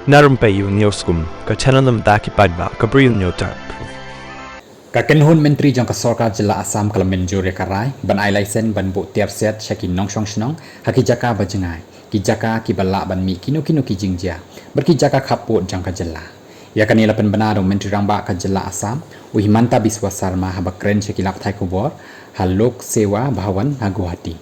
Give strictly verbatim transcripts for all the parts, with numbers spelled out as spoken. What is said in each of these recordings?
Na rympei u News Kum, ka channel na bynta ki paidbah ka Bri u News Tap. Ka kynhun myntri jong ka sorkar jylla Assam ka la mynjur ïa ka rai ban ai license ban buh tiar siat sha ki nongshong shnong ha ki jaka ba jngai, ki jaka kiba lah ban mih kino kino ki jingjia bad ki jaka khappud jong ka jylla. Ïa kane la pynbna da u Myntri Rangbah ka jylla Assam, u Himanta Biswa Sarma, haba kren sha ki lad pathai khubor ha Lok Sewa Bhawan ha Guwahati.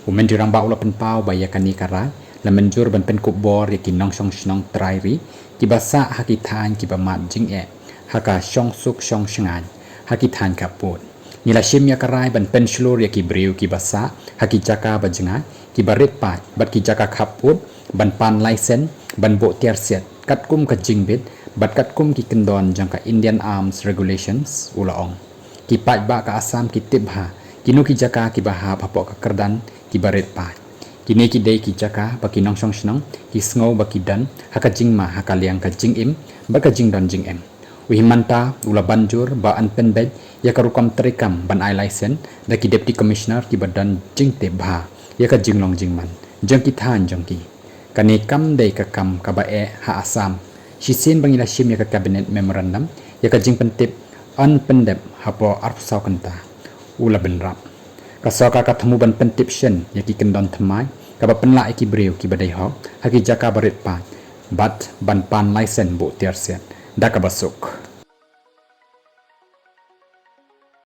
U Myntri Rangbah u la pynpaw ba ïa kane ka rai la mynjur ban pynkup bor ïa ki nongshong shnong trai ri kiba sah ha ki thaiñ kiba mad jingeh ha ka shongsuk shongshngaiñ ha ki thaiñ khappud. Ngi la shim ïa ka rai ban pynshlur ïa ki briew kiba sah ha ki jaka ba jngai, kiba rit paid bad ki jaka khappud ban pan license ban buh tiar siat katkum ka jingbit bad katkum ki kyndon jong ka Indian Arms Regulations, u la ong. Ki paidbah ka Assam ki tip bha kino ki jaka kiba hap hapoh ka kyrdan kiba rit paid. Kine ki dei ki jaka ba ki nongshong shnong ki sngew ba ki don ha ka jingma ha ka liang ka jingim bad ka jingdon jingem. U Himanta u la ban jur ba yn pynbeit ïa ka rukom treikam ban ai license da ki Deputy Commissioner kiba don jingtip bha ïa ka jinglong jingman jong ki thaiñ jong ki. Kane kam dei ka kam kaba eh ha Assam. Shisien ba ngi la shim ïa ka Cabinet Memorandum ïa ka jingpyntip yn pyndep hapoh arphew saw kynta, u la bynrap. Ka sorkar ka thmu ban pyntip shen ïa ki kyndon thymmai kaba pynlah ïa ki briew kiba dei hok ha ki jaka ba rit paid bad ban pan license buh tiar siat da kaba suk.